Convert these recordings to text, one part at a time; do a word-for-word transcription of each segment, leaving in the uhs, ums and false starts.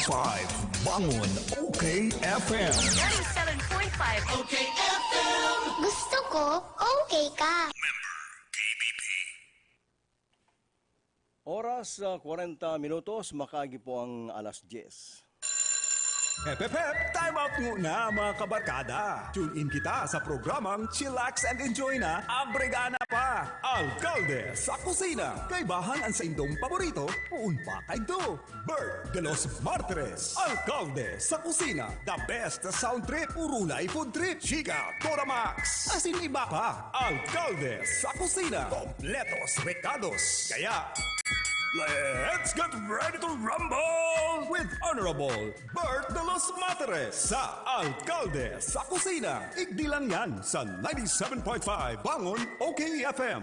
Five Bangon O K F M. Ninety-seven point five O K F M. Gusto ko, okay ka. Oras, ah, kwarenta minutos, makaagi po ang alas diyes. Hep, hep, hep! Time out nguna, mga kabarkada! Tune in kita sa programang Chillax and Enjoy na, Abregana pa! Alkalde sa Kusina! Kaibahan an saindong paborito, poon pa kaidto! Bert de los Martires, Alkalde sa Kusina! The best sound trip, Urulay Food Trip, Chika, Toramax, asin iba pa! Alkalde sa Kusina! Kompletos rekados! Kaya, let's get ready to rumble with Honorable Bert de los Martires sa Alkalde sa Kusina. Igdi lang yan sa ninety-seven point five Bangon O K F M.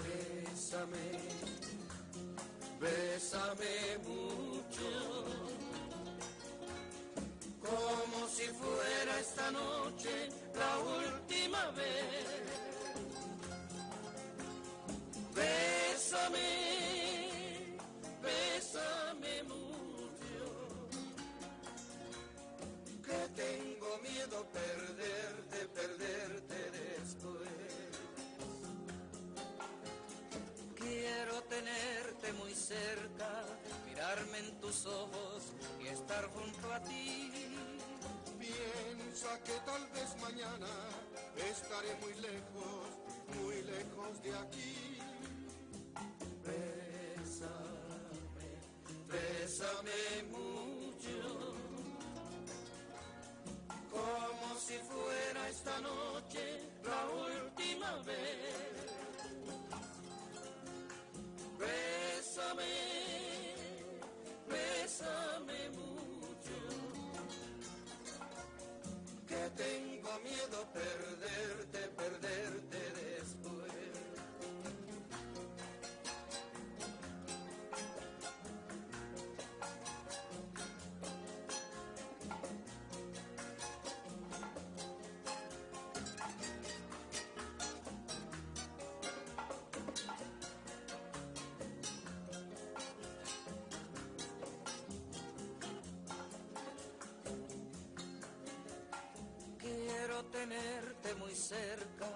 Bésame, bésame mucho, como si fuera esta noche la última vez. Bésame, bésame mucho, que tengo miedo perderte, perderte después. Quiero tenerte muy cerca, mirarme en tus ojos y estar junto a ti. Piensa que tal vez mañana estaré muy lejos, muy lejos de aquí. Bésame, bésame mucho, como si fuera esta noche la última vez. Bésame, bésame mucho, que tengo miedo perderte, perderte después. Quiero tenerte muy cerca,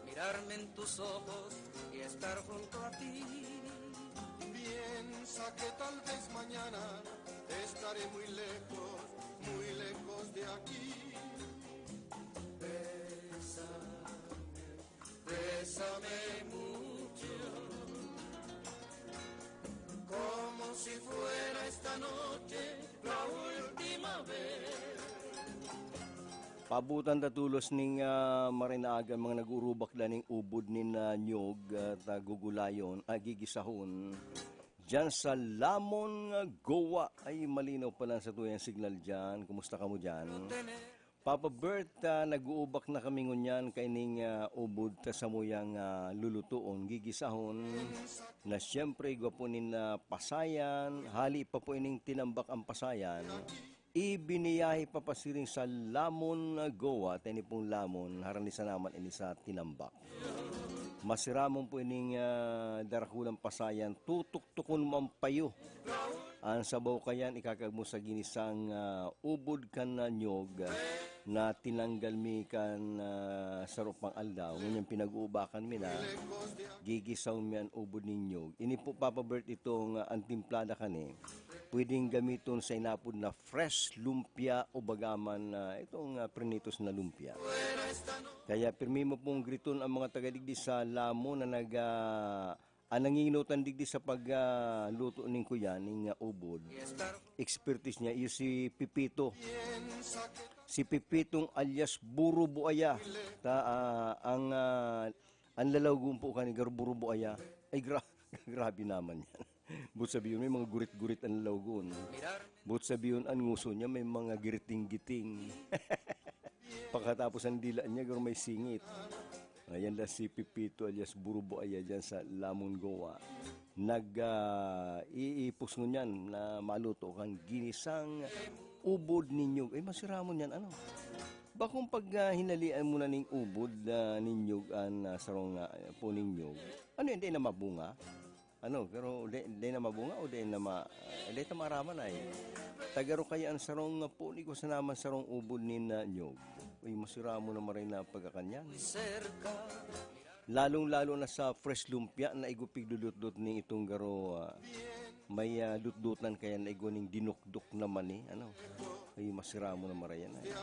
mirarme en tus ojos y estar junto a ti. Piensa que tal vez mañana estaré muy lejos, muy lejos de aquí. Bésame, bésame mucho, como si fuera esta noche la última vez. Paabotan ta tolos ning, ah, maray na aga mga nag-urubak na ning ubod nin, ah, niyog at, ah, gugulayon, ah, gigisahon. Diyan sa Lamon, ah, Goa. Ay, malinaw pala sa tuyang signal diyan. Kumusta kamo diyan? Papa Bert, ah, nag-uubak na kami ngunyan kaining, ah, ubod ta samuyang, ah, lulutoon, gigisahon, na siyempre igwa po nin, ah, pasayan, hali pa po ining tinambak ang pasayan, ibiniyahe pa pasiring sa Lamon, ah, Goa, ta ini pong Lamon, harani sa naman ini sa tinambak. Masiramon po ining, ah, darakulang pasayan, tutuktukon mo ang payo. Ang sabaw kayan, ikakag mo sa ginisang, ah, ubod kan, ah, niyog, ah, na tinanggal mi kan, ah, saro pang aldaw. Ngunyan pinag-uubakan mi na, gigisaw mi an ubod nin niyog. Ini po, Papa Bert, itong, ah, an timplada kani. Pwedeng gamiton sa inapod na fresh lumpia o bagaman, ah, itong, ah, prinitos na lumpia. Kaya pirmi mo pong griton ang mga taga digdi sa Lamon na nag, ah, ang nanginginutan digdi sa pag, ah, luto ning kuya, ning, ah, ubod. Expertise niya, iyo si Pipito. Si Pipitong alias Buro Buaya. Ta, ah, ang, ah, ang lalawgon po kani gar-, Buro Buaya. Ay, gra-, grabe naman yan. But sabihin, may mga gurit-gurit ang lalawgon. But sabihin, ang nguso niya, may mga giriting-giting. Pagkatapos ang dila niya, garo may singit. Ayan na si Pipito alias Burubo, ayan dyan sa Lamon, Goa. Nag, ah, iipos ngunyan na maluto kan ginisang ubod ninyog. Ay, masiramon yan, ano? Bakong pag, ah, hinalian mo na ning ubod na ninyog an, ah, sarong, ah, po ninyog. Ano yan, di na mabunga? Ano, pero di, di na mabunga o di na ma-, eh, di na maaraman ay. Tagaro kaya ang sarong punig o sanaman sarong ubod nin, ah, nyog. Uy, masira mo na maray na pagkakanyan. Lalong-lalo na sa fresh lumpia na igupig lulutdot ni itong garo, ah, may, ah, lutdutan kaya na igwa ning dinukdok naman eh. Ano? Ay, masira mo na maray yan ay.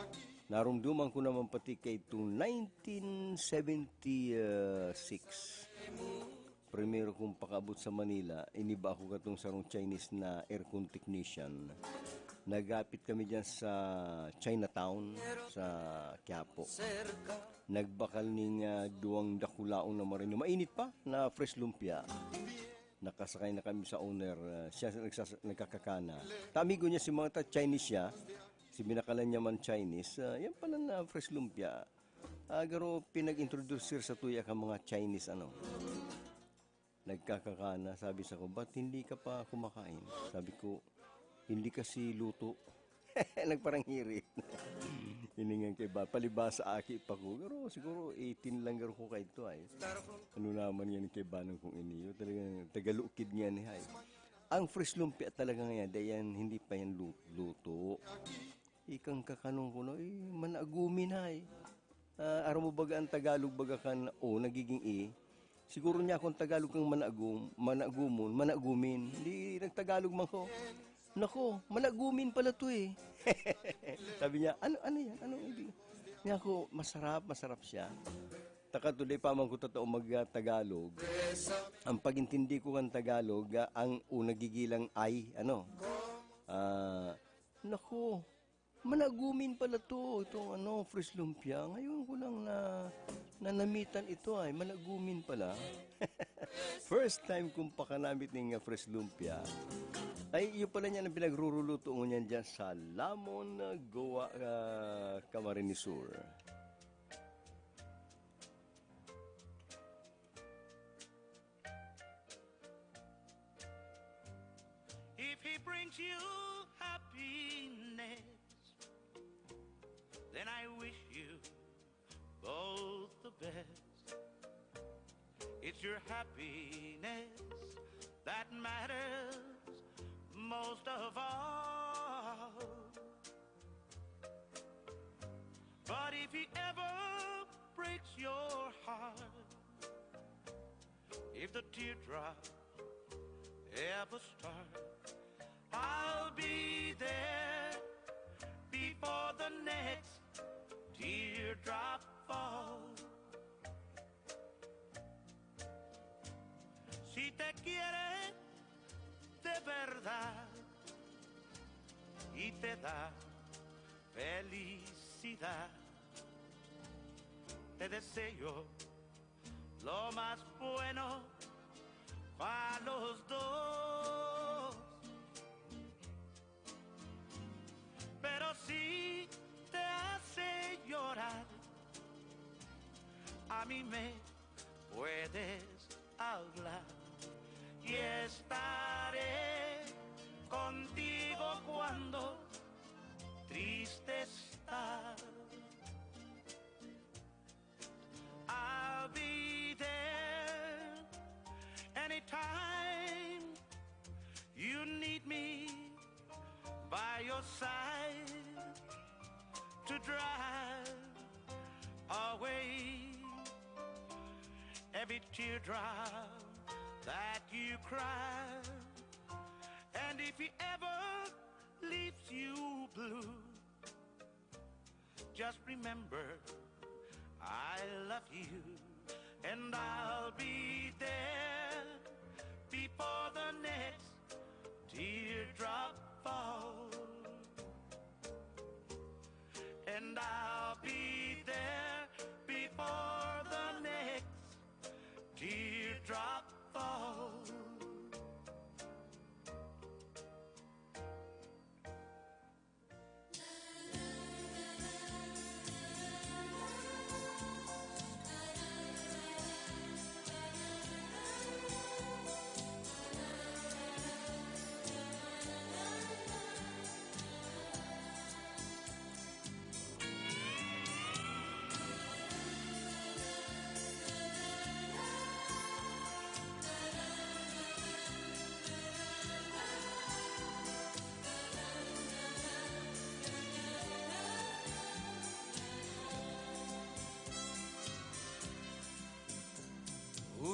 Narumduman ko naman pati kay itong nineteen seventy-six. Primero kong pakaabot sa Manila, iniba ako katong sarong Chinese na aircon technician. Nagapit kami diyan sa Chinatown, sa Quiapo. Nagbakal ning, ah, duwang dakulaon na marino. Mainit pa na fresh lumpia. Nakasakay na kami sa owner. Ah, siya nagsas-, nagkakakana. Ta amigo niya si mga ta Chinese siya. Si binakalan niya man Chinese. Ah, yan pala na fresh lumpia. Ah, garo pinag-introduce sa tuya ka mga Chinese, ano. Nagkakakana, sabi sa ko, "Ba't hindi ka pa kumakain?" Sabi ko, "Hindi kasi luto." Nagparang hirit. Iningan kay ba, palibasa aki pa ko. Garo, siguro eighteen lang garo ko kaito ay. Ano naman yan kay banong kong iniyo. Talagang tagalukid niya ni hay. Ang fresh lumpia talaga ngayon, dayan hindi pa yan lu-, luto. Ikang kakanong ko na, eh, managumin hay. Ah, aram mo baga ang Tagalog baga kan o nagiging e? Siguro niya akong Tagalog kang managum-, managumon, managumin. Di nagtagalog man ko. Nako, managumin pala to eh. Sabi niya, "Ano, ano yan? Anong ibig?" Niya ako, "Masarap, masarap siya." Taka today pa man ko totoo mag-Tagalog. Ang pag-intindi ko kan Tagalog, ah, ang o nagigilang ay, ano? Ah, nako, managumin pala to, itong ano, fresh lumpia. Ngayon ko lang na, nanamitan ito ay, managumin pala. First time kong pakanamit ning, ah, fresh lumpia. Ay, iyo pala niyan ang pinagruruluto ngunyan dyan sa Lamon, ah, Goa, ah, Camarines Sur. If he brings you happiness, then I wish you both the best. It's your happiness that matters most of all. But if he ever breaks your heart, if the teardrop ever start, I'll be there before the next teardrop falls. Si te quiere de verdad y te da felicidad, te deseo lo más bueno pa los dos. Pero si te hace llorar, a mí me puedes hablar y estaré contigo cuando triste estás. I'll be there anytime you need me by your side to drive away every teardrop that you cry. And if he ever leaves you blue, just remember, I love you, and I'll be there before the next teardrop falls. And I'll be there before the next teardrop falls.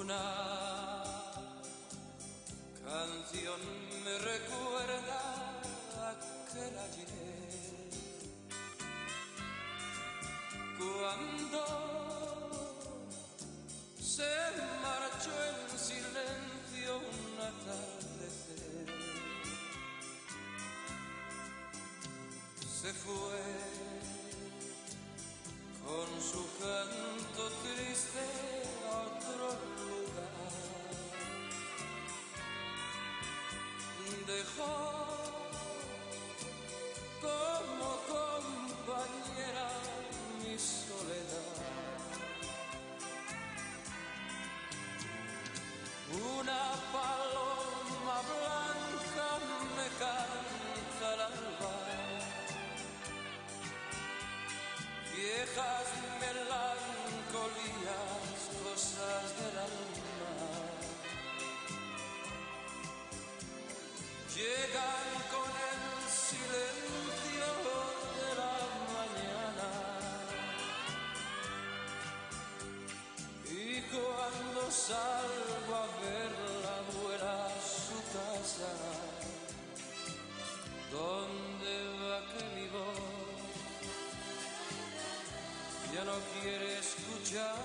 Una canción me recuerda aquel ayer, cuando se marchó en silencio un atardecer. Se fue con su canto triste a otro lugar. Dejó como compañera mi soledad. Una paloma blanca me canta al alba. Viejas melancolías, cosas del alma, llegan con el silencio de la mañana. Y cuando salgo a verla, vuela a su casa, donde va que mi voz ya no quiere escuchar,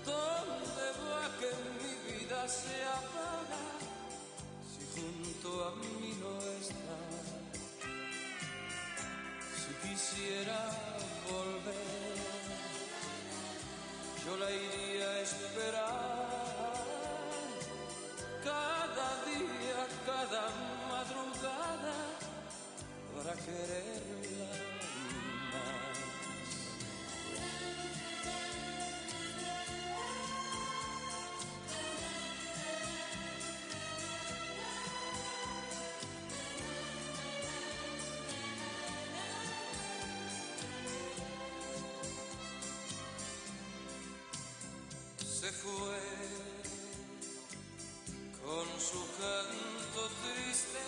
donde va que mi vida se apaga si junto a mí no está. Si quisiera volver, yo la iría a esperar. Cada día, cada madrugada, para quererla más. Se fue con su canto triste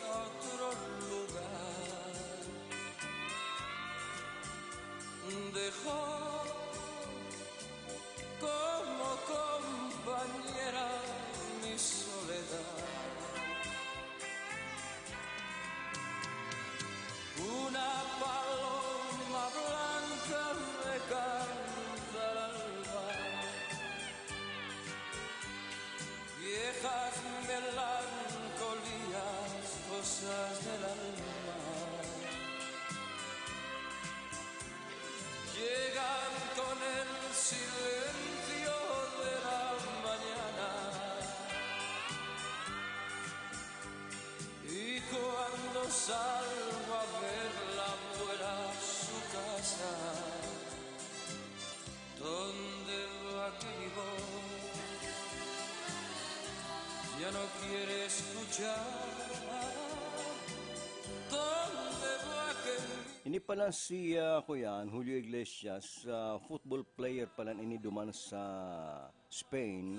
a otro lugar. Dejó como compañera mi soledad. Una paloma blanca me canta al alba. Viejas melancolías, cosas del alma, llegan con el silencio de la mañana. Y cuando salgo a verla, vuela a su casa, donde va que mi voz ya no quiere escuchar, donde va que mi Ini pala si, ah, kuyan, Julio Iglesias, ah, football player pala ini duman sa Spain.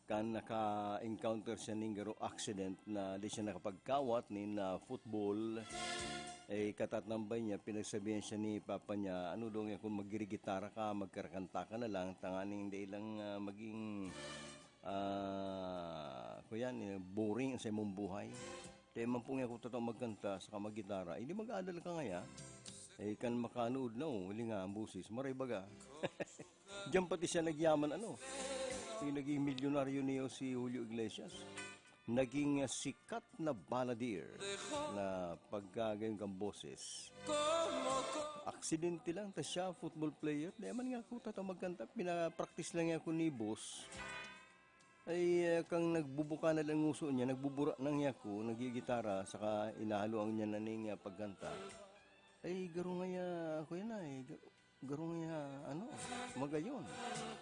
Kan naka-encounter siya ning garo accident na di siya nakapagkawat nin, ah, football, eh, katatnambay niya, pinagsabihan siya ni papa niya, "Ano daw nga kung maggirigitara ka, magkarakanta ka na lang, tanganing dai lang, ah, maging, ah, kuyan, eh, boring ang sa imong buhay. Dai man po nga kung totoo magkanta saka maggitara, eh, di mag-adal ka ngaya. Eh, kan makanood na, oh, huli nga ang boses, maray baga." Diyan pati siya nagyaman, ano, yung naging milyonaryo niyo si Julio Iglesias. Naging, ah, sikat na balladeer na pagkagayon kang boses. Aksidente lang, ta siya, football player. Di man nga ako tata magkanta, pinapraktis lang niya ako ni boss. Ay, ah, kang nagbubuka na lang nguso niya, nagbubura na niya ako, nagigitara, saka inahaloan niya na ning, ah, pagkanta. Ay, garo nga ya, ako yan ay, ga-, garo nga ya, ano, magayon.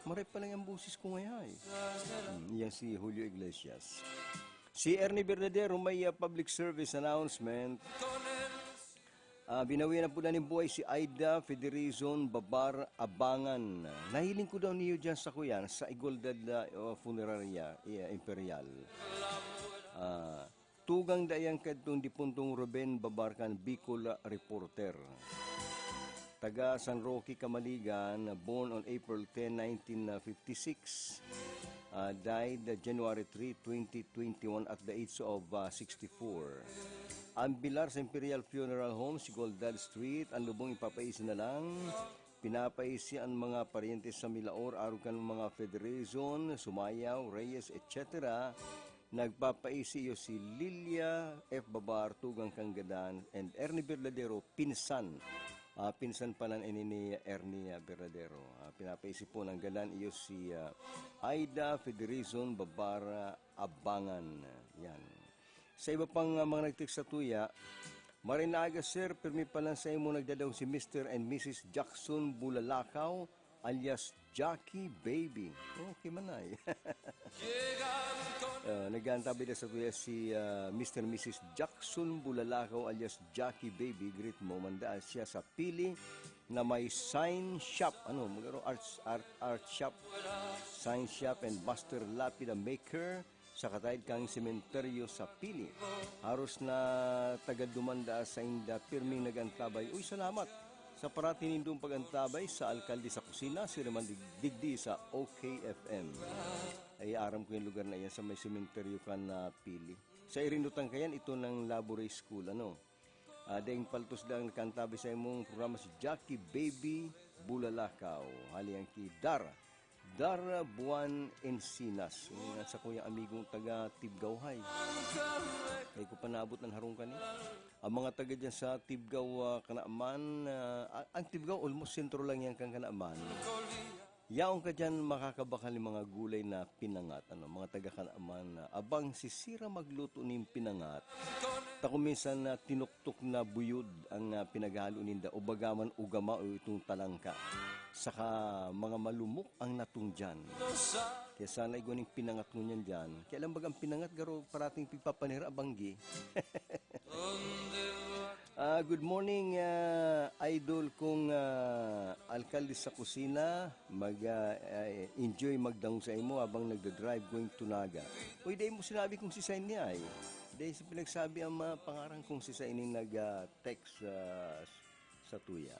Maray pa lang yung boses ko ngaya eh. Hmm, yan si Julio Iglesias. Si Ernie Verdadero may, ah, public service announcement. Ah, binawian na po na nin buhay si Aida Federizon Babar Abangan. Nahiling ko daw niyo dyan sa kuyan, sa Igualdad na, ah, Funeraria, eh, Imperial. Ah, tugang dayan kadtong dipuntong Ruben Babar kan Bicol Reporter. Taga San Roque, Camaligan, born on April ten, nineteen fifty-six, ah, died January three, twenty twenty-one at the age of, ah, sixty-four. Ang bilar sa Imperial Funeral Home, Sigoldan Street, ang lubong ipapaisi na lang. Pinapaisi ang mga paryente sa Milaor, arog kan mga Federation, Sumayaw, Reyes, et cetera. Nagpapaisi iyo si Lilia F. Babar, tugang kan gadan, and Ernie Verdadero, pinsan. Ah, pinsan pala ini ni Ernie, ah, Verdadero. Ah, pinapaisi po ng gadan iyo si, ah, Aida Federation Babara Abangan. Yan. Sa iba pang, ah, mga nag-text sa tuya, "Maray na aga, sir, pirmi pa lang sa imo nagdadaw si Mister and Missus Jackson Bulalakaw, alias Jackie Baby." Okay man ay. Ah, nag-aantabay na sa tuya si, ah, Mister Missus Jackson Bulalakaw alias Jackie Baby. Greet mo, manda siya sa Pili na may sign shop. Ano, magaro art, art, art shop. Sign shop and master lapida maker sa kataid kang sementeryo sa Pili. Haros na tagad duman daa sainda pirming nag-antabay. Uy, salamat sa parati nindong pag-antabay sa alkalde sa kusina, sira man dig-, digdi sa O K F M. Ay, aram ko yung lugar na yan sa may sementeryo kan, ah, Pili. Sa Irindutan kayan, ito ng Labouré School, ano? Ah, daing paltos lang nag-antabay sa imong programa si Jackie Baby Bulalakaw. Hali ang ki Dar. Dar Buan Encinas. Yung sa kuyang amigong taga Tibgaw, hay. Ay ko panabot ng harong kani. Ang mga taga dyan sa Tibgaw, ah, Kanaman, ah, ang Tibgaw almost sentro lang yan kan Kanaman. Yaon ka diyan makakabakal nin mga gulay na pinangat, ano, mga taga Kanaman na abang sisira magluto nin pinangat. Ta kung minsan na tinuktok na buyod ang, ah, pinaghalo ninda o bagaman ugama o itong talangka. Saka mga malumok ang natong diyan. Kaya sana igwa ning pinangat ngunyan diyan. Kaya lang bagang pinangat garo parating pigpapanira banggi. Ah, good morning, ah, idol kong, ah, alkalde sa kusina. Mag, ah, ah, enjoy magdangog sa imo habang nagda-drive going to Naga. Uy, dai mo sinabi kung si Sain niya ay. Dai sa pinagsabi ang mga pangaran kung si Sain ning nag, ah, text, ah, sa tuya.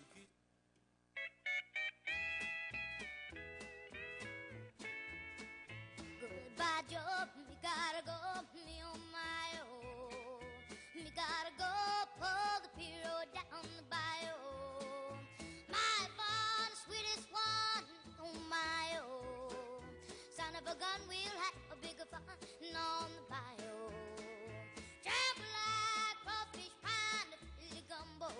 Goodbye, Joe. Me gotta go. Me, oh my, oh. Me gotta go for the Piro down the bayou. My fun, sweetest one, oh my, oh. Son of a gun, we'll have a bigger fun on the bayou. Trample like crawfish, pine the gumbo.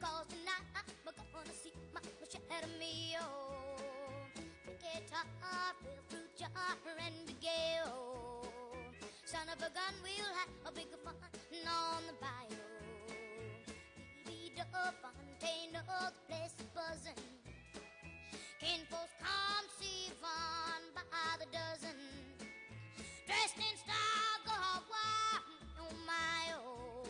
Cause tonight we're gonna see my Michelle Mio. Pick it up, feel through jar and begay. Son of a gun, we'll have a big fun on the bayou. Dee-dee-do, Fontaine, oh, the place is buzzing. Kinfolks come see Van by the dozen. Dressed in style, go wild, oh my, oh.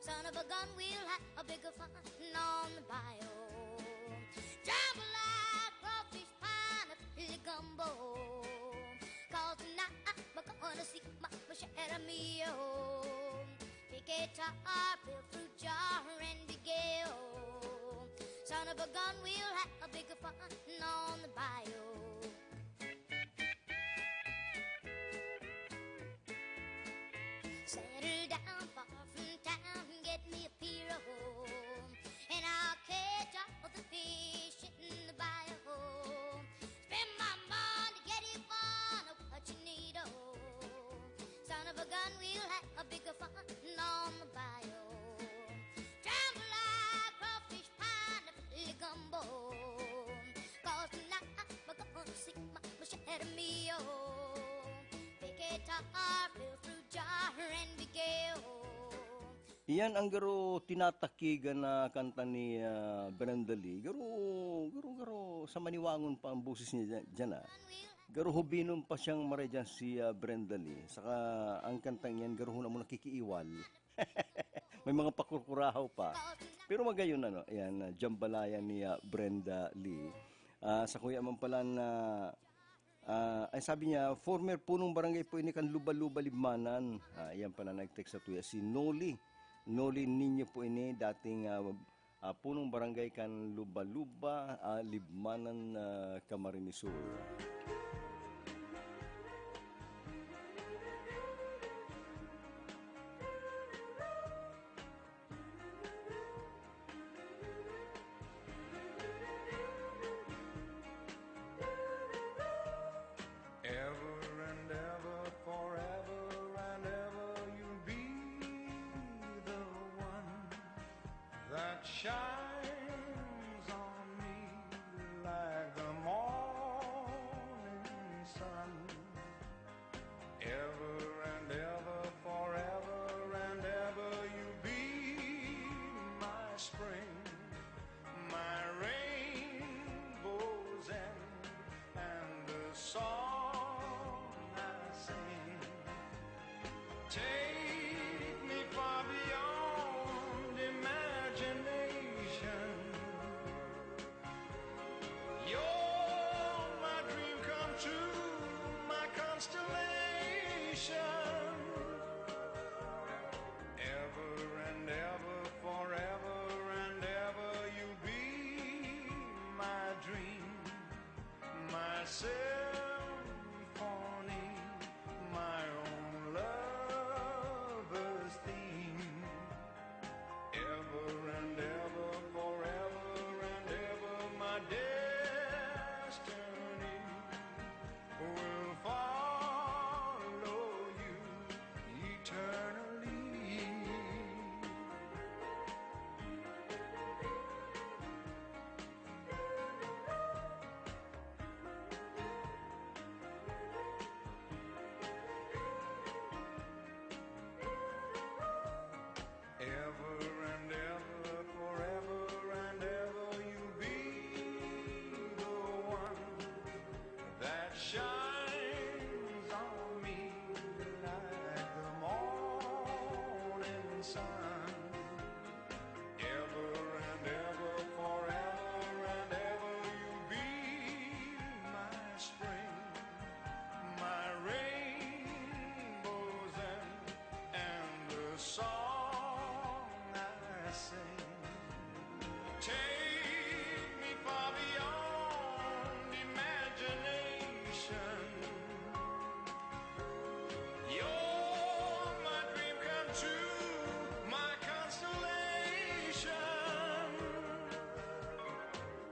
Son of a gun, we'll have a bigger fun on the bayou. Jambalaya, crawfish, pineapple, gumbo. Cause tonight we're gonna see Mama Sherry Mio. Pick a tar, feel through jar and begay. Son of a gun, we'll have a bigger fun on the bayou. Settle down far from town, get me a pirogue, and I'll catch all the fish in the bayou. Spend my money, get it on what you need, oh. Son of a gun, we'll have a bigger fun on the bayou. Jambalaya, crawfish, pineapple, gumbo. Cause tonight we're gonna see Mama Sherry Mio. Pick a tar, feel through jar and begay. Iyan ang garo tinatakigan na kanta ni, ah, Brenda Lee. Garo, garo, garo, sa maniwangon pa ang boses niya dyan, dyan, ah. Garo hubinon pa siyang maray dyan si, ah, Brenda Lee. Saka ang kantang yan, garo huna mo nakikiiwal. May mga pakurkurahaw pa. Pero magayon, ano, ayan, ah, jambalaya ni, ah, Brenda Lee. Ah, sa kuya man pala na, ah, ay sabi niya, former punong barangay po ini kan Luba-Luba, Libmanan. Ah, ayan pala, nag-text sa tuya, si Noli. Noli Niño po ini, dating, ah, ah, punong barangay kan Luba-Luba, ah, Libmanan, ah, Camarines Sur. Ever and ever, forever and ever, you'll be the one that shines on me like the morning sun. Ever and ever, forever and ever, you'll be my spring, my rainbow's end, and the song I sing. Take me far beyond imagination. You're my dream come true, my constellation. Ever and ever, forever and ever, you'll be my dream, my symphony, my own lover's theme. Ever and ever, forever and ever, my destiny will follow you eternally. Ever and ever, forever and ever, you'll be the one that shines on me like the morning sun. Ever and ever, forever and ever, you'll be my spring, my rainbow's end, and the song I sing. Take me far beyond imagination. You're my dream come true, my constellation.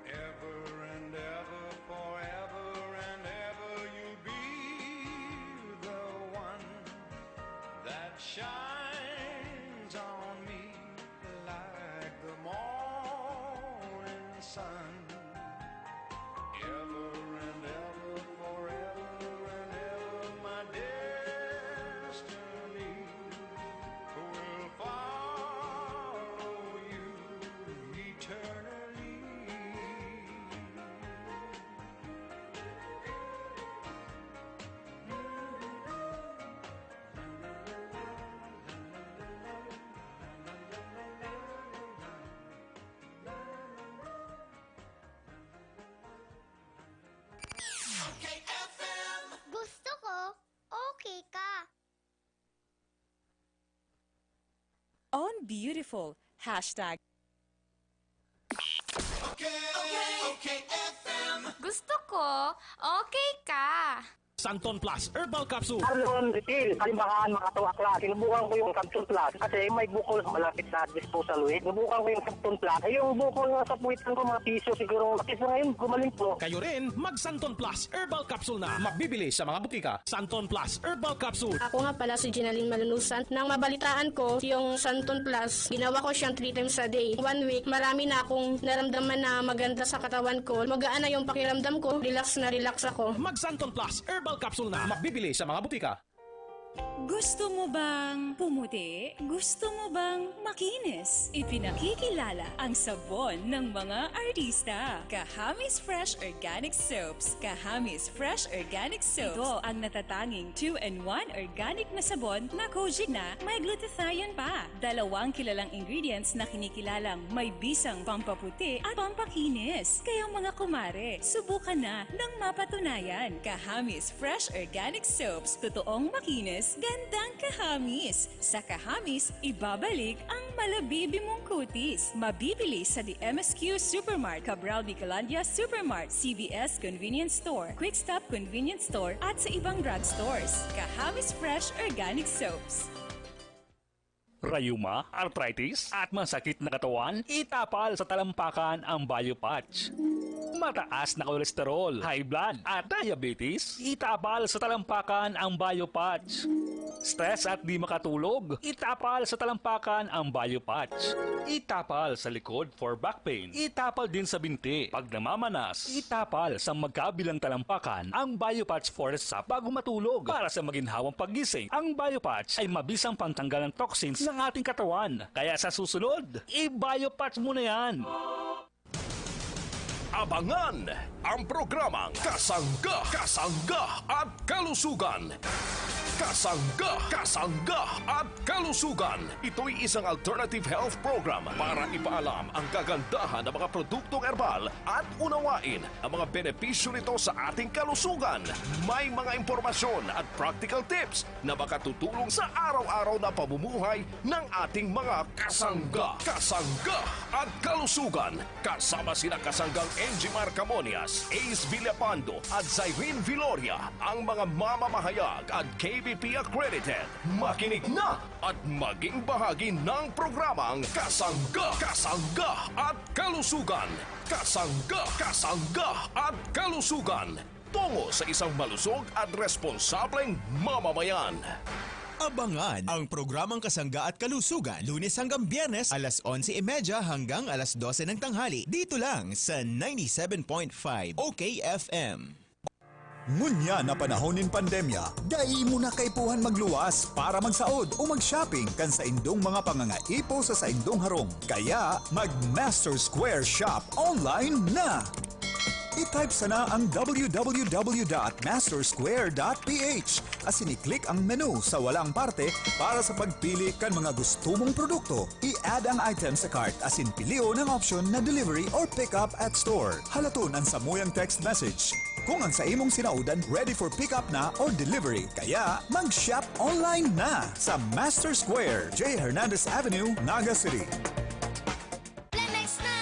Ever and ever, forever and ever, you'll be the one that shines on me like the morning sun. Ever and ever, forever and ever, my destiny will follow you eternally. Gusto ko, okay ka. On beautiful. Hashtag. Okay, okay, okay, F M. Gusto ko, okay ka. Santon Plus Herbal Capsule. Arlon Refill, kalimbahan mga tuwakla. Sinubukan ko yung Santon Plus kasi may bukol sa malapit na disposal weight. Sinubukan ko yung Santon Plus. Eh, yung bukol nga sa puwitan ko, mga piso siguro. At least ngayon, gumaling po. Kayo rin, mag Santon Plus Herbal Capsule na. Mabibili sa mga butika. Santon Plus Herbal Capsule. Ako nga pala si Ginaline Malunusan. Nang mabalitaan ko yung Santon Plus, ginawa ko siyang three times a day. One week, marami na akong naramdaman na maganda sa katawan ko. Magaan na yung pakiramdam ko. Relax na relax ako. Mag Santon Plus Herbal Capsule na. Mabibili sa mga butika. Gusto mo bang pumuti? Gusto mo bang makinis? Ipinakikilala ang sabon ng mga artista. Kahamis Fresh Organic Soaps. Kahamis Fresh Organic Soaps. Ito ang natatanging two-in-one organic na sabon na kojic na may glutathione pa. Dalawang kilalang ingredients na kinikilalang may bisang pampaputi at pampakinis. Kaya mga kumare, subukan na nang mapatunayan. Kahamis Fresh Organic Soaps. Totoong makinis, gandang kahamis. Sa kahamis, ibabalik ang Malabibi mong kutis. Mabibili sa The M S Q Supermart, Cabral Bicolandia Supermart, C V S Convenience Store, Quick Stop Convenience Store, at sa ibang drugstores. Kahamis Fresh Organic Soaps. Rayuma, arthritis, at masakit na katawan? Itapal sa talampakan ang Biopatch. Mataas na kolesterol, high blood, at diabetes? Itapal sa talampakan ang Biopatch. Stress at di makatulog? Itapal sa talampakan ang Biopatch. Itapal sa likod for back pain. Itapal din sa binti. Pag namamanas, itapal sa magkabilang talampakan ang Biopatch Forest Sap bago matulog. Para sa maginhawang paggising, ang Biopatch ay mabisang pantanggal ng toxins ng ating katawan. Kaya sa susunod, i-Biopatch mo na yan! Abangan ang programang Kasangga, Kasangga at Kalusugan. Kasangga, Kasangga at Kalusugan. Ito'y isang alternative health program para ipaalam ang kagandahan ng mga produktong herbal at unawain ang mga benepisyo nito sa ating kalusugan. May mga impormasyon at practical tips na makatutulong sa araw-araw na pamumuhay ng ating mga kasangga, kasangga at kalusugan. Kasama sina kasanggang Enjimar Camonias, Ace Villapando at Zyrene Viloria, ang mga mamamahayag at K B P accredited. Makinig na at maging bahagi ng programang Kasangga, Kasangga at Kalusugan. Kasangga, Kasangga at Kalusugan. Tungo sa isang malusog at responsableng mamamayan. Abangan ang programang Kasangga at Kalusugan, Lunes hanggang Biyernes, alas onse y media hanggang alas dose ng tanghali, dito lang sa ninety-seven point five O K F M. Ngunyan na panahon nin pandemya, dai mo na kaipuhan magluwas para magsaod o mag-shopping kan saindong mga pangangaipo sa saindong harong. Kaya, mag-Master Square Shop online na! I-type sana ang w w w dot master square dot p h asin i-click ang menu sa walang parte para sa pagpili kan mga gusto mong produkto. I-add ang item sa cart asin pilion ang option na delivery or pick up at store. Halaton ang samuyang text message kung ang sa imong sinaodan ready for pick up na or delivery. Kaya mag-shop online na sa Master Square, J Hernandez Avenue, Naga City. Plemex na!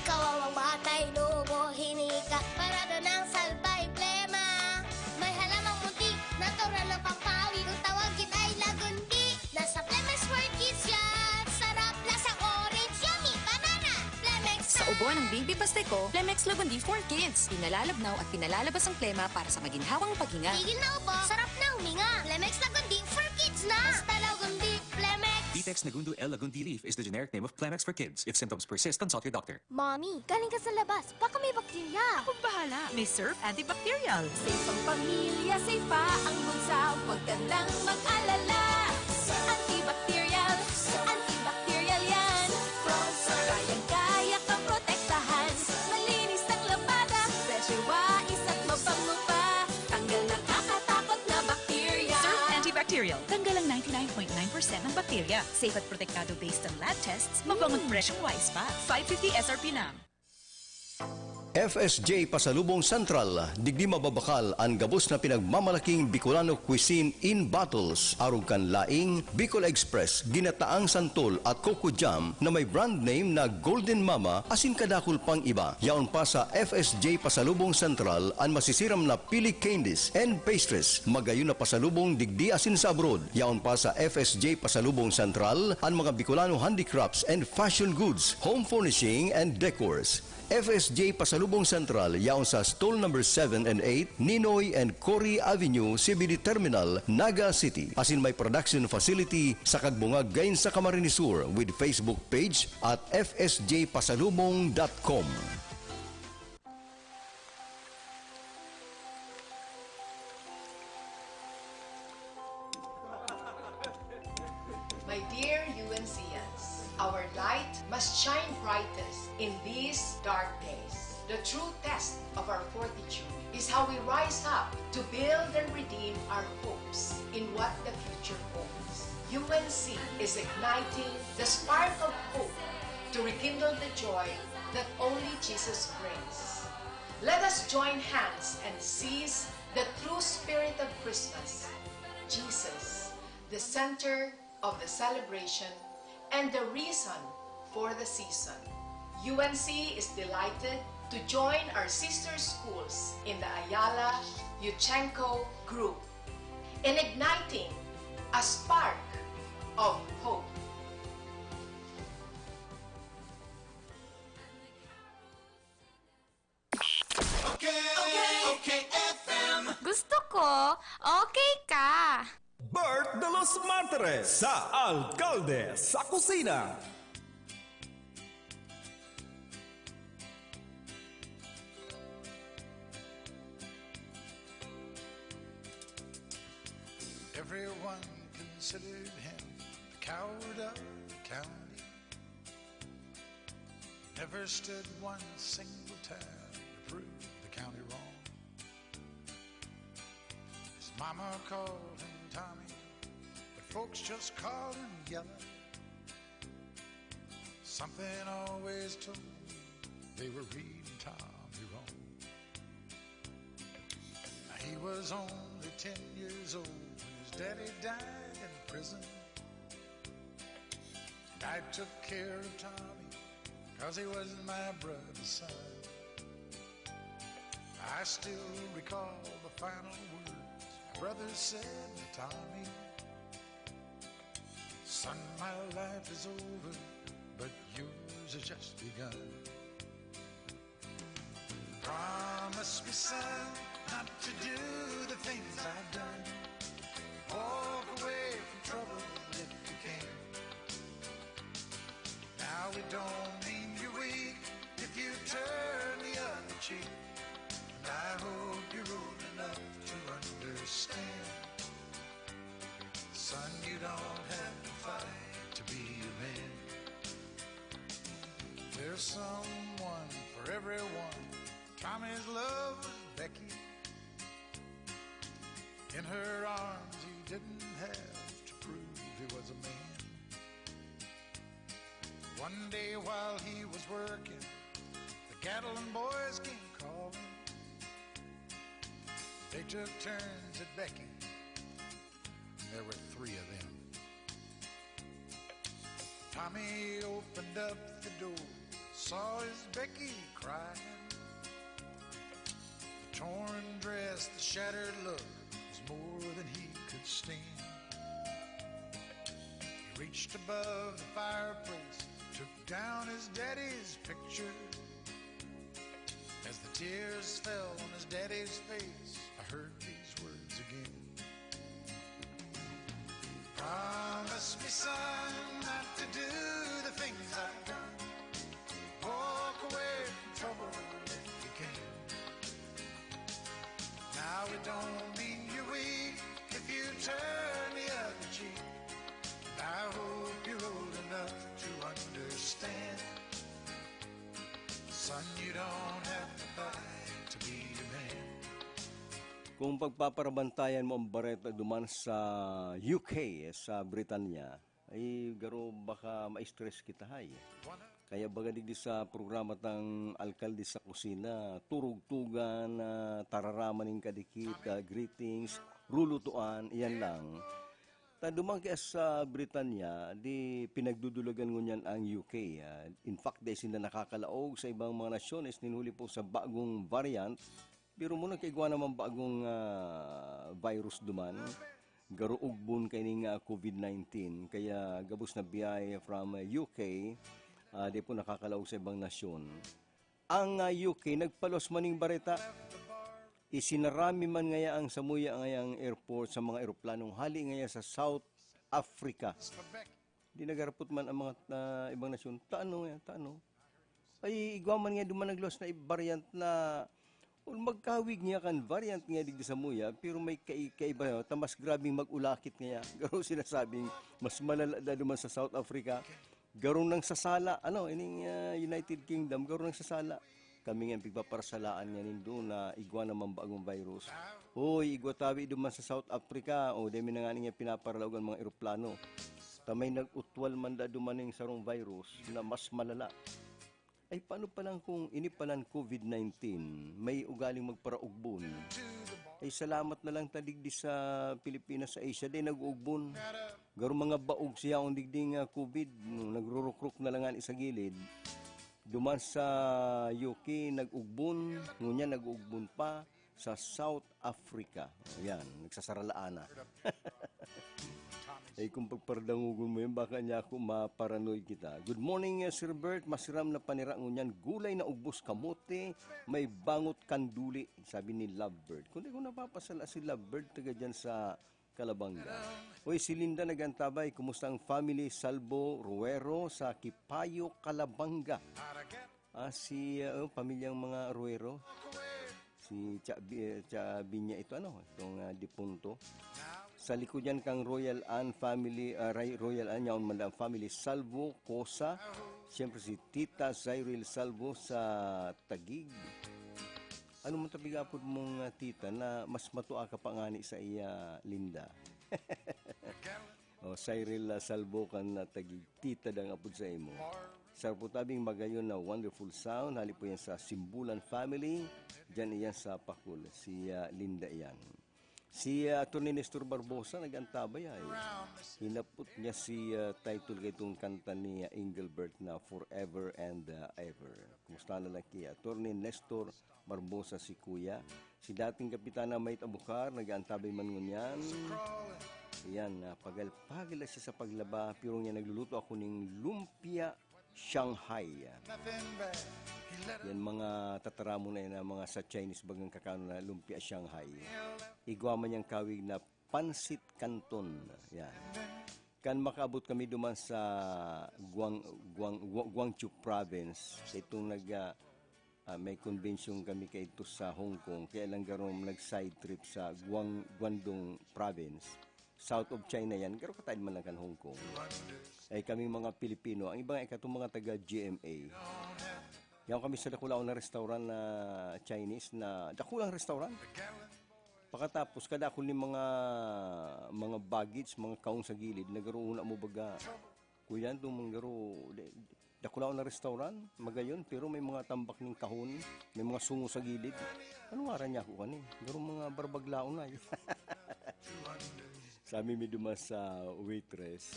Kawawang batay, lumo, hinika, parado ng salbay, plema. May halamang munti, natural ng pampawi. Kung tawagin ay lagundi, nasa Plemex for Kids yan. Sarap, lasang orange, yummy, banana. Plemex na! Sa ubo ng baby Pasteco, Plemex Lagundi for Kids. Pinalalabnaw at pinalalabas ang plema para sa maginhawang paghinga. Tigil na ubo, sarap na huminga. Plemex Lagundi for Kids na! Basta Lagundi, Plemex! Vitex Nagundo L Lagundi Leaf is the generic name of Plemex for Kids. If symptoms persist, consult your doctor. Mommy, galing ka sa labas. Baka may bakterya. Akong bahala. May Surf Antibacterial. Safe ang pamilya, safe pa ang bulsa. Huwag ka nang mag-alala. Antibacterial, antibacterial yan. Kayang-kaya kang protektahan. Malinis ang labada. Fresh, wais at mabango pa. Tanggal na kakatakot na bakterya. Surf Antibacterial. Tanggal ang ninety-nine point nine percent ng bakterya. Safe at protektado based on lab tests. Mabango't presyong wais pa. Five fifty S R P na. F S J Pasalubong Central, digdi mababakal an gabos na pinagmamalaking Bicolano cuisine in bottles, arog kan laing, Bicol Express, ginataang santol at coco jam na may brand name na Golden Mama asin kadakul pang iba. Yaon pa sa F S J Pasalubong Central an masisiram na pili candies and pastries, magayon na pasalubong digdi asin sa abroad. Yaon pa sa F S J Pasalubong Central an mga Bicolano handicrafts and fashion goods, home furnishing and decors. F S J Pasalubong Central yaon sa Stall Number seven and eight, Ninoy and Cory Avenue, C B D Terminal, Naga City. Asin may production facility sa Kagbungag, Gain sa Camarines Sur, with Facebook page at F S J Pasalubong dot com. My dear U N Cs, our light must shine brightest in these dark days. The true test of our fortitude is how we rise up to build and redeem our hopes in what the future holds. U N C is igniting the spark of hope to rekindle the joy that only Jesus brings. Let us join hands and seize the true spirit of Christmas, Jesus, the center of the celebration and the reason for the season. U N C is delighted to join our sister schools in the Ayala Yuchenko Group in igniting a spark of hope. Okay, okay, F M. Gusto ko, okay ka. Bert de los Martires sa Alkalde sa Kusina. Everyone considered him the coward of the county. Never stood one single time to prove the county wrong. His mama called him Tommy, but folks just called him Yellow. Something always told me they were reading Tommy wrong. Now, he was only ten years old when his daddy died in prison. And I took care of Tommy, cause he was my brother's son. I still recall the final words my brother said to Tommy. Son, my life is over, but yours has just begun. Promise me, son, not to do the things I've done. Walk away from trouble if you can. Now it don't mean you're weak if you turn the other cheek. And I hope you're old enough to understand. Son, you don't have to fight to be a man. There's someone for everyone. Tommy's love was Becky. In her arms, he didn't have to prove he was a man. One day while he was working, the Gatlin boys came calling. They took turns at Becky. There were three of them. Tommy opened up the door, saw his Becky crying. The torn dress, the shattered look was more than he could stand. He reached above the fireplace, took down his daddy's picture. As the tears fell on his daddy's face, I heard these words again. Promise me, son, not to do the things I've done. Walk away from trouble if you can. Now it don't mean you're weak if you turn the other cheek. And I hope you're old enough to understand. Son, you don't have to fight to be a man. Kung pagpaparabantayan mo ang bareta duman sa U K, sa Britanya, ay garo baka ma-stress kita, hay. Kaya baga digdi sa programa tang Alkalde sa Kusina, turugtugan, ah, tararaman nin kadikit, ah, greetings, rulutuan, iyan lang. Ta duman kaya sa Britanya, di pinagdudulagan ngunyan ang U K, ah. In fact, dai sinda nakakalaog sa ibang mga nasyones nin huli po sa bagong variant. Pero muna kay igwa naman bagong, ah, virus duman. Garo ugbon kaining, ah, COVID nineteen. Kaya gabos na biyahe from, ah, U K, ah, di po nakakalaog sa ibang nasyon. Ang, ah, U K nagpalos man ning bareta. Isinarami man ngaya ang samuya ngayang airport sa mga eroplanong hali ngaya sa South Africa. Di nagarapot man ang mga, ah, ibang nasyon. Taano ngaya? Taano? Ay, igwa man nga duman nagluwas na variant na, o magkawig niya kan variant nga digdi samuya, pero may kai-, kaiba, ta mas grabing mag-ulakit ngaya. Garo sinasabing mas malala da duman sa South Africa. Garo nang sasala, ano, ining, ah, United Kingdom, garo nang sasala. Kami nga pigpaparasalaan nga nindo na igwa naman bagong virus. Hoy, igwa tabi duman sa South Africa, o demi na nga niya pinaparalaog ang mga eroplano. Ta may nag-utwal man da duman ning sarong virus na mas malala. Ay, paano palang kung ini palang COVID nineteen, may ugaling magparaugbon? Ay, salamat na lang ta digdi sa Pilipinas, sa Asia, di nag-uugbon. Garo mga baog siya ang digdi nga covid, no, nagrurukrok na lang an isa gilid. Duman sa U K, nag-ugbon, ngunyan nag-ugbon pa sa South Africa. Ayan, nagsasaralaan na. Ay, kung pagpardangogon mo yan, baka niya ako maparanoid kita. "Good morning, eh, Sir Bert. Masiram na panira ngunyan, gulay na ugbos, kamote, may bangot, kanduli," sabi ni Lovebird. Kung di ko napapasala si Lovebird, taga dyan sa Calabanga. Uy, si Linda nag-antabay, kumusta ang family Salvo Ruero sa Kipayo, Calabanga? Ah, si, ah, oh, pamilyang mga Ruero. Si Cha, Bi-, Cha Binya ito, ano, itong, ah, dipunto. Sa likod yan kang Royal Ann family, ah, Ray-, Royal Ann, yaon man ang family Salvo, Cosa. Siyempre si Tita Zyril Salvo sa Taguig. Ano man ta pigapod mong, ah, tita na mas matua ka pa ngani sa iya, Linda? O, Cyril, ah, Salvo kan, ah, Taguig, tita dang apod sa imo. Sa Abu Dhabi, magayon na wonderful sound. Hali po yan sa Simbulan family. Diyan iyan sa Pakul. Si, ah, Linda iyan. Si, ah, Attorney Nestor Barbosa nag-antabay ay. Hinapot niya si, ah, title kay itong kanta ni, ah, Engelbert na Forever and, ah, Ever. Kumusta na lang ki Attorney Nestor Barbosa si Kuya? Si dating Kapitana Mait Abukar, nag-aantabay man ngunyan. Ayan, ah, pagal-pagal na siya sa paglaba, pero niya nagluluto ako ning lumpia Shanghai. Yan mga tataramon na yan, ah, mga sa Chinese bagang kakano na lumpia Shanghai. Igwa man niyang kawig na pansit canton. Yan. Kan makaabot kami duman sa Guang-, Guang-, Gua-, Guangzhou province, sa itong nag, ah, ah, may convention kami kaidto sa Hong Kong, kaya lang garom nag-side trip sa Guang-, Guangdong province. South of China yan, pero kataid man lang kan Hong Kong. Ay kami mga Pilipino, ang iba nga ikatong mga taga G M A. Yan kami sa dakulaon na restaurant na Chinese, na dakulang restaurant. Pakatapos, kadakul ni mga, mga baggage, mga kaong sa gilid, nagkaroon na mo baga. Kuya, itong mga garo, de-, dakulaon na restaurant, magayon, pero may mga tambak ning kahon, may mga sungo sa gilid. Ano ngaran niya ako kani? Garo mga barbaglaon na eh. Sabi mi duman sa waitress,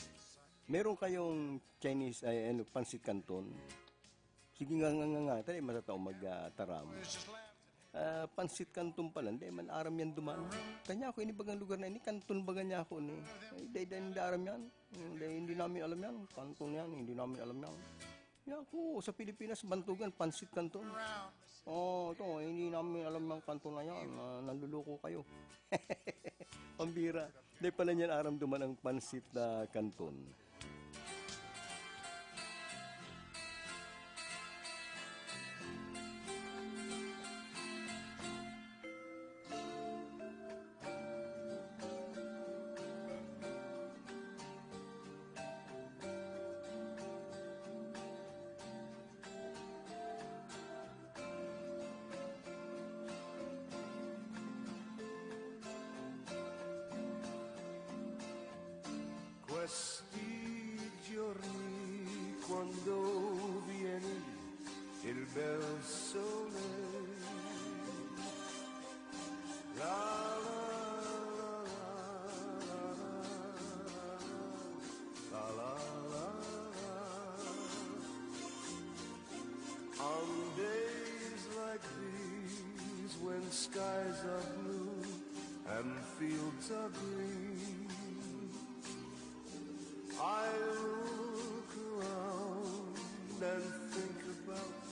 "Meron kayong Chinese, ay, ano, pansit canton?" "Sige nga, nga, nga, nga, tali, matatao mag, ah, taram." Ah, pansit canton pala, hindi man aram yan duman. Tanya ko, ini bagang lugar na ini, canton baga niya ako ni. Ay, dai, dai, hindi aram yan. Hindi, hindi namin alam yan. Canton yan, hindi namin alam yan. Yan ako, sa Pilipinas, bantugan, pansit canton. Oh, ito, hindi namin alam yung canton na yan. Ah, nanluloko kayo. Pambira. Hindi pala niyan aram duman ang pansit na canton. Questi giorni quando vieni il bel sole. La, la, la, la, la, la, la, la, la, la. On days like these, when skies are blue and fields are green, I look around and think about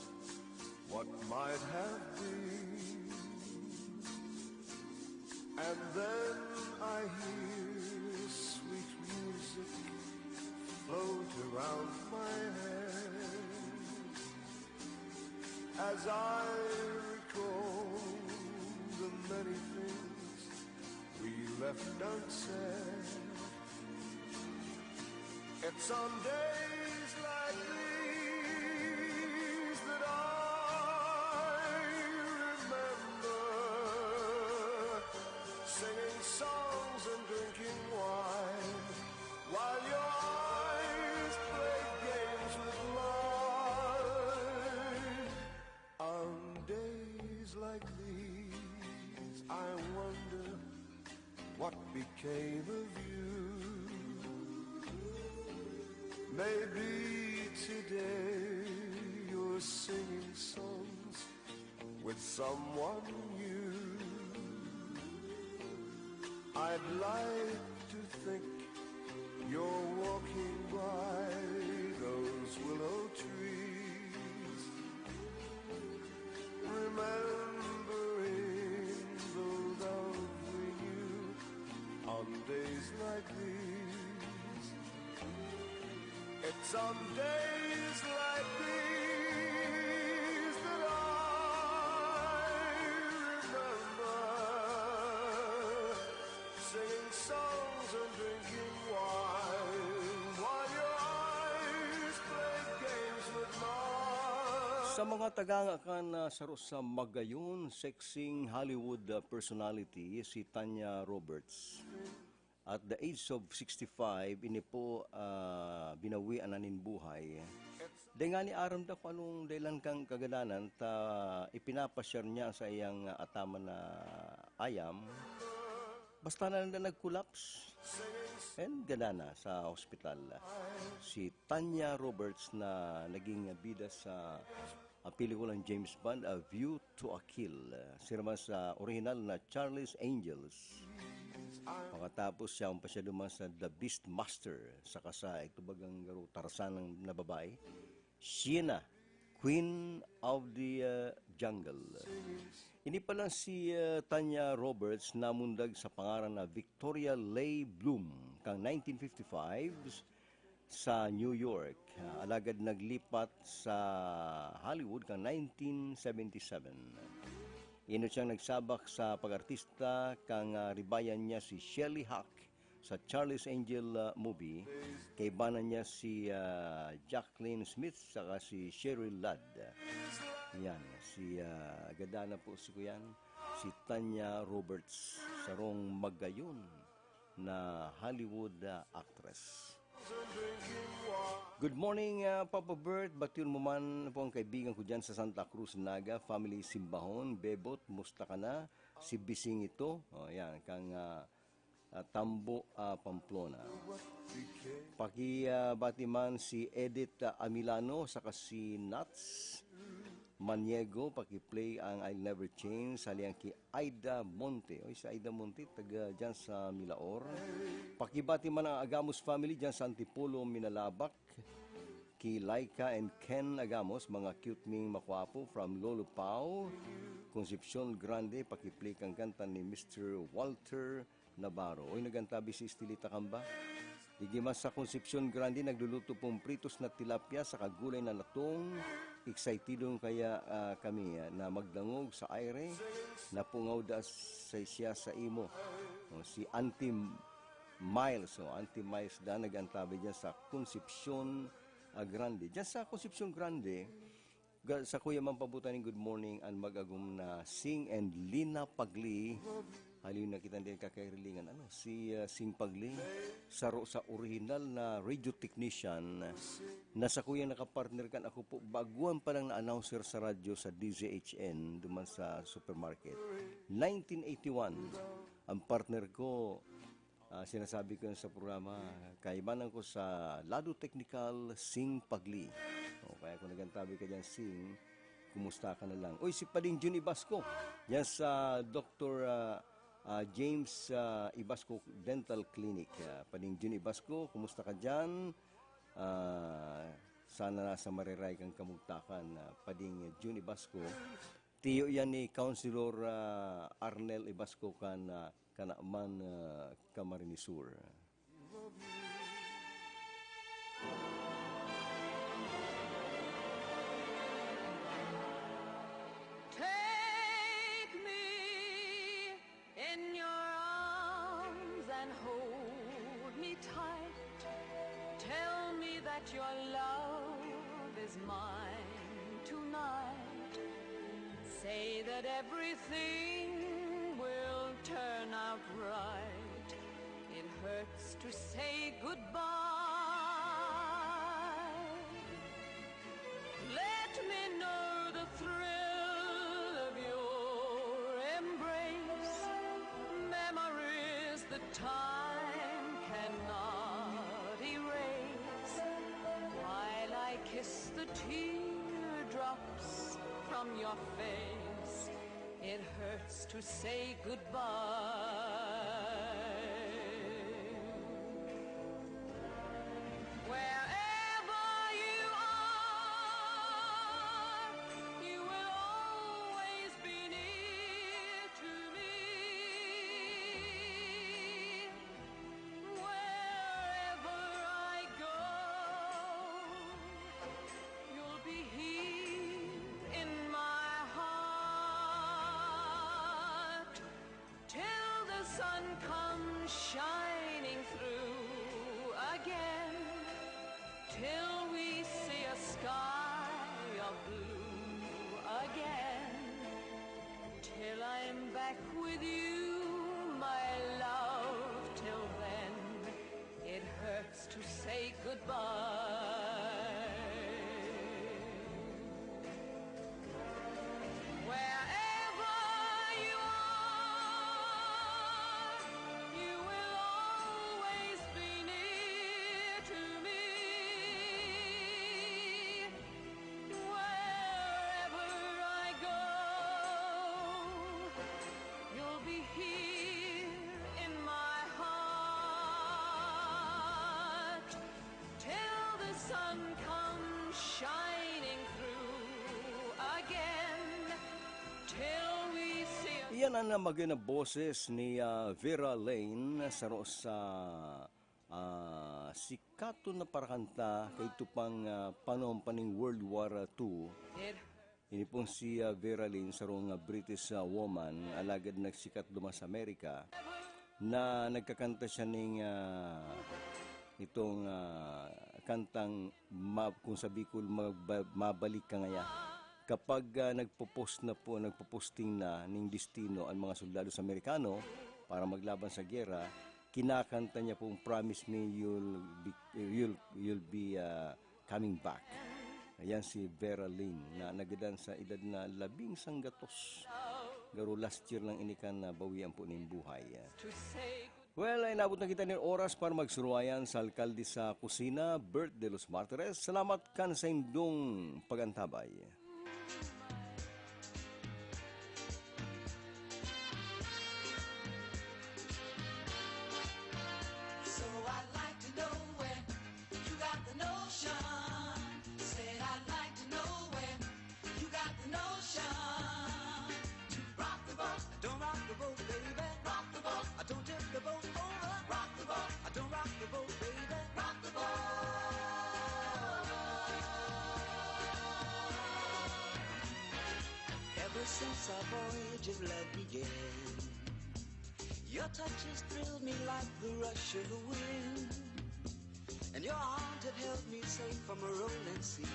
what might have been. And then I hear sweet music float around my head as I recall the many things we left unsaid. It's on days like these that I remember singing songs and drinking wine while your eyes played games with mine. On days like these, I wonder What became of you? Maybe today you're singing songs with someone new. I'd like to think you're walking by those willow trees, remembering the love we knew on days like these. It's on days like these that I remember singing songs and drinking wine while your eyes played games with mine. Sa mga tagaanga kan, ah, saro sa magayon, sexing Hollywood, ah, personality, si Tanya Roberts. At the age of sixty-five, ini po, ah, binawian na nin buhay. Dai ngani aram ta kung anong dahilan kan kagadanan ta ipinapasyar niya sa iyang ataman na ayam. Basta na lang nag-collapse. And gadan na sa hospital. Si Tanya Roberts na naging bida sa, ah, pelikulang James Bond, A View to a Kill. Siya naman sa orihinal na Charlie's Angels. Pakatapos siya pa siya duman sa The Beastmaster, saka sa ito bagang garo Tarzan na babae, Xena, Queen of the, ah, Jungle. Ini pala si, ah, Tanya Roberts namundag sa pangaran na Victoria Leigh Bloom kan nineteen fifty-five sa New York, ah, alagad naglipat sa Hollywood kan nineteen seventy-seven. Inot siyang nagsabak sa pag-artista kan, ah, ribayan niya si Shelley Hawk sa Charlie's Angel, ah, movie. Kaibanan niya si, ah, Jaclyn Smith saka si Cheryl Ladd. Yan, si, ah, gada na po si kuyan, si Tanya Roberts, sarong magayon na Hollywood, ah, actress. Good morning, ah, Papa Bert. Bation mo man po ang kaibigan ko dyan sa Santa Cruz, Naga. Family Simbahon, Bebot, musta ka na? Si Bising ito. O, yan, kang, ah, ah, Tambo, ah, Pamplona. Paki, ah, bati man si Edith, ah, Amilano, saka si Nats Maniego. Paki-play ang I'll Never Change. Sali ang ki Aida Monte. Oy, si Aida Monte, taga dyan sa Milaor. Pakibati man ang Agamos family dyan sa Antipolo, Minalabac. Ki Laika and Ken Agamos, mga cute ming makwapo from Lolo Pao, Concepcion Grande, pakiplay kan kanta ni Mister Walter Navarro. Oy, nagantabi si Estelita Camba. Digdi man sa Concepcion Grande, nagluluto pong pritos na tilapia sa kagulay na latong. Excited kaya, ah, kami, ah, na magdangog sa aire. Napungaw da sa siya sa imo. O, si Auntie Miles, o, Auntie Miles da, nagantabi dyan sa Concepcion, ah, Grande. Dyan sa Concepcion Grande, ga-, sa kuya man pabutan ning good morning, an mag-agom na Sing and Lina Pagli. Haliw na kita din kakairingan, ano, si, ah, Sing Pagli, saro sa orihinal na radio technician na sa kuya nakapartner kan ako po, baguan pa lang na announcer sa radyo sa D Z H N, duman sa supermarket. Nineteen eighty-one, ang partner ko, ah, sinasabi ko yun sa programa, kaibanan ko sa lado teknikal, Sing Pagli. O, kaya kung nagantabi ka dyan, Sing, kumusta ka na lang? Uy, si Pading Jun Ibasco, yan sa Doktor, ah, ah, James, ah, Ibasco Dental Clinic. Ah, Pading Jun Ibasco, kumusta ka dyan? Ah, sana nasa mariray kang kamugtakan, ah, Pading Jun Ibasco. Tiyo yan ni Councilor, ah, Arnel Ibasco kan, ah, Canaman, ah, Camarines Sur. Take me in your arms and hold me tight. Tell me that your love is mine tonight. Say that everything will turn out right. It hurts to say goodbye. Let me know the thrill of your embrace. Memories Kiss the teardrops from your face. It hurts to say goodbye. Wherever you are, you will always be near to me. Wherever I go, you'll be here in my heart till the sun comes shining through again, till we see a sky of blue again. Till I'm back with you, my love. Till then, it hurts to say goodbye. Wherever you are, you will always be near to me. Wherever I go, you'll be here in my heart till the sun comes shining through again, till we see. Iyan ang mga boses ni, ah, Vera Lynn, saro sa ah, sikat na parakanta kaidto pang, ah, panahon pa ning World War, ah, two. Ini pong si, ah, Vera Lynn, sarong, ah, British, ah, woman, alagad nagsikat duman sa Amerika, na nagkakanta siya ning, ah, itong, ah, kantang ma-, kung sa Bicol, magba-, mabalik ka ngaya. Kapag, ah, nagpo-post na po, nagpo-posting na ning destino ang mga soldados Amerikano para maglaban sa giyera, kinakanta niya pong "Promise me you'll be, you'll, you'll be, ah, coming back." Ayan si Vera Lynn na nagadan sa edad na labing sanggatos. Garo last year lang ini kan nabawian po nin buhay. Well, ay inabot na kita nin oras para magsuruayan sa Alkalde sa Kusina, Bert de los Martires. Salamat kan saindong pag-antabay. So I'd like to know where you got the notion. Said I'd like to know where you got the notion to rock the boat. Don't rock the boat, baby. Rock the boat. I don't tip the boat over. Rock the boat. I don't rock the boat, baby. Rock the boat. Ever since our voyage of love began, your touch has thrilled me like the rush of the wind, and your arms have held me safe from a rolling sea.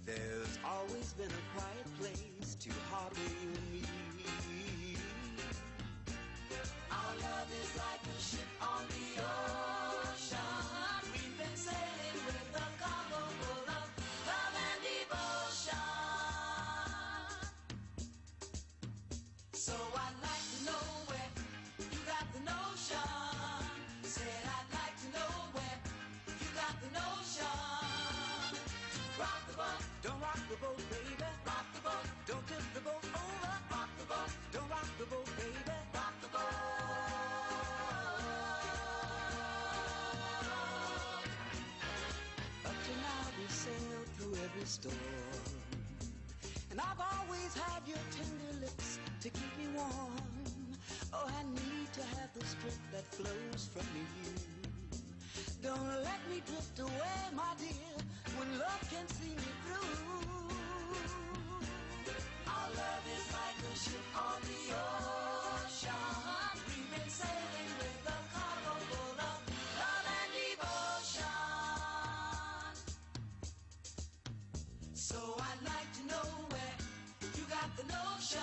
There's always been a quiet place to harbor you and me. Our love is like a ship on the ocean. We've been sailing with a cargo full of love and devotion. So I'd like to know where you got the notion. Said I'd like to know where you got the notion to rock the boat. Don't rock the boat, baby. Rock the boat. Don't tip the boat over. Rock the boat. Don't rock the boat, baby. Rock the boat. Up to now we sailed through every storm, and I've always had your tender lips to keep me warm. Oh, I need to have the strength that flows from you. Don't let me drift away, my dear, when love can see me through. Our love is like a ship on the ocean. We've been sailing with a cargo full of love and devotion. So I'd like to know where you got the notion.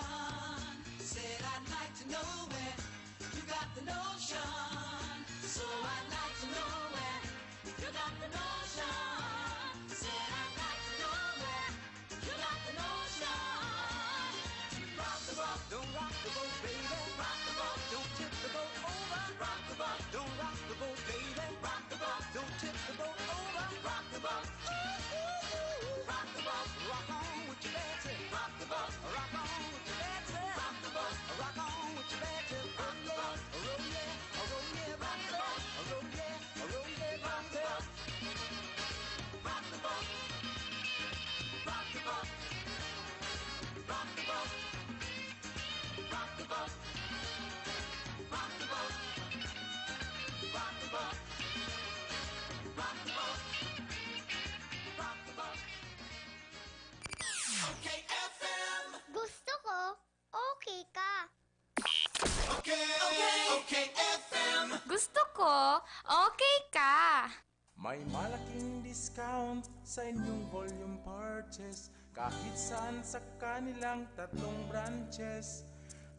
Said I'd like to know where you got the notion. So I'd like to know where you got the notion. Said I'd like to know where you got the notion to rock the boat. Don't rock the boat, baby. Rock the boat. Don't tip the boat over. Rock the boat. Don't rock the boat, baby. Rock the boat. Don't tip the boat over. Rock the boat. May malaking discount sa inyong volume purchase kahit saan sa kanilang tatlong branches.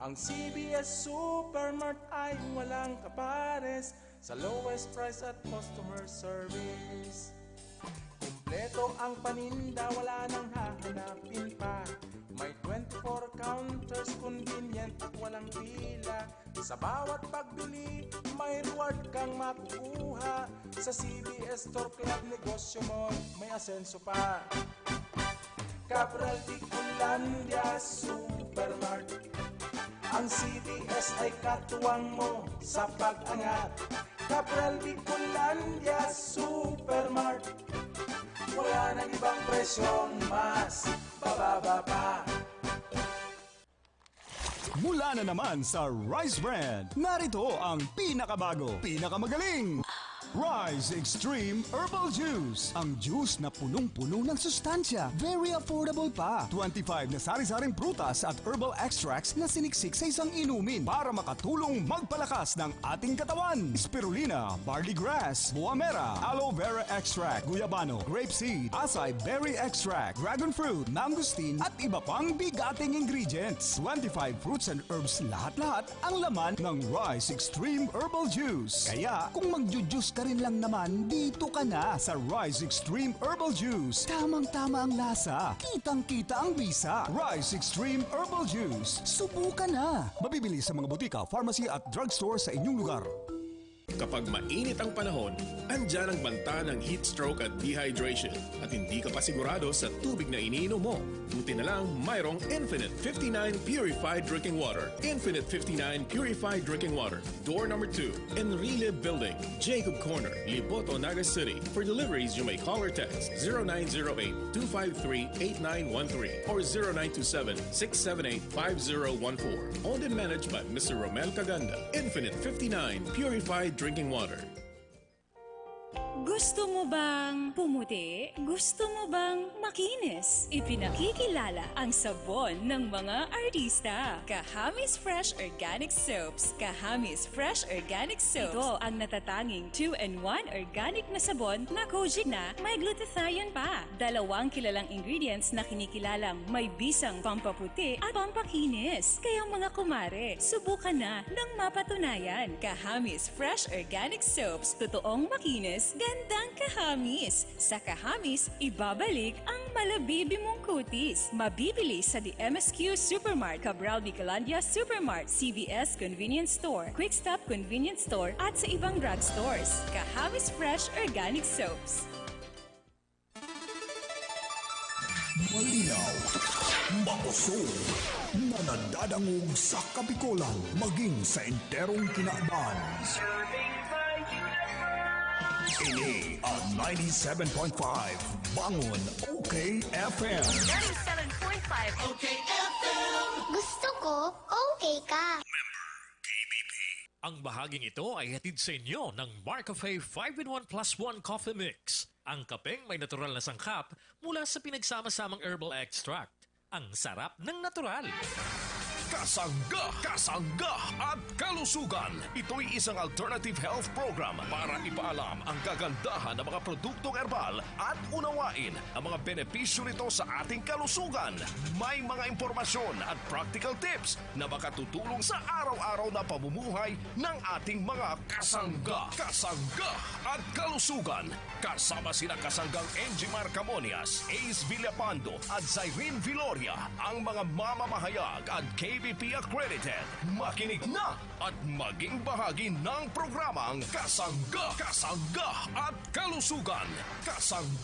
Ang C B S Supermart ay walang kapares sa lowest price at customer service. Kumpleto ang paninda, wala nang hahanapin pa. May twenty-four counters, convenient at walang pila. Sa bawat pagbili, may reward kang makukuha. Sa C B S Store Club, negosyo mo may asenso pa. Cabral Bicolandia Supermart. Ang C B S ay katuwang mo sa pag-angat. Cabral Bicolandia Supermart. Wala nang ibang presyong mas bababa pa. Mula na naman sa Rice Brand, narito ang pinakabago, pinakamagaling Rice Extreme Herbal Juice. Ang juice na punong-puno ng sustansya, very affordable pa. Twenty-five na sari-saring prutas at herbal extracts na siniksik sa isang inumin para makatulong magpalakas ng ating katawan. Spirulina, barley grass, buamera, aloe vera extract, guyabano, grape seed, acai berry extract, dragon fruit, mangosteen, at iba pang bigating ingredients. Twenty-five fruits and herbs lahat-lahat ang laman ng Rice Extreme Herbal Juice. Kaya kung magju-juice ka rin lang naman, dito ka na sa Rice Extreme Herbal Juice. Tamang-tama ang lasa, kitang-kita ang bisa. Rice Extreme Herbal Juice. Subukan na! Mabibili sa mga butika, pharmacy at drugstore sa inyong lugar. Kapag mainit ang panahon, andyan ang banta ng heat stroke at dehydration at hindi ka pa sigurado sa tubig na iniinom mo. Buti na lang mayroong Infinite fifty-nine Purified Drinking Water. Infinite fifty-nine Purified Drinking Water, door number two, Enrile Building, Jacob Corner, Liboto, Naga City. For deliveries, you may call or text zero nine zero eight two five three eight nine one three or zero nine two seven six seven eight five zero one four. Owned and managed by Mister Romel Caganda. Infinite fifty-nine Purified Drinking Water. Gusto mo bang pumuti? Gusto mo bang makinis? Ipinakikilala ang sabon ng mga artista. Kahamis Fresh Organic Soaps. Kahamis Fresh Organic Soaps. Ito ang natatanging two-in-one organic na sabon na kojic na may glutathione pa. Dalawang kilalang ingredients na kinikilalang may bisang pampaputi at pampakinis. Kaya mga kumare, subukan na ng mapatunayan. Kahamis Fresh Organic Soaps. Totoong makinis, gandang kahamis. Sa kahamis, ibabalik ang malabibi mong kutis. Mabibili sa The M S Q Supermart, Cabral Bicolandia Supermart, C V S Convenience Store, Quick Stop Convenience Store at sa ibang drugstores. Kahamis Fresh Organic Soaps. Malinaw, makusog, na nadadangog sa Kabikolan, maging sa enterong kinaban. Ini ang ninety-seven point five Bangon O K F M. ninety-seven point five O K F M. Gusto ko, okay ka. Ang bahaging ito ay hatid sa inyo ng Marcafe five in one plus one Coffee Mix. Ang kapeng may natural na sangkap mula sa pinagsama-samang herbal extract. Ang sarap ng natural. Kasangga, kasangga at kalusugan. Ito'y isang alternative health program para ipaalam ang kagandahan ng mga produktong herbal at unawain ang mga benepisyo nito sa ating kalusugan. May mga impormasyon at practical tips na makatutulong sa araw-araw na pamumuhay ng ating mga kasangga, kasangga at kalusugan. Kasama sina kasanggang Enjimar Camonias, Ace Villapando at Zyrene Viloria, ang mga mamamahayag at K B P accredited. Makinig na at maging bahagi ng programang Kasangga, Kasangga at Kalusugan. Kasangga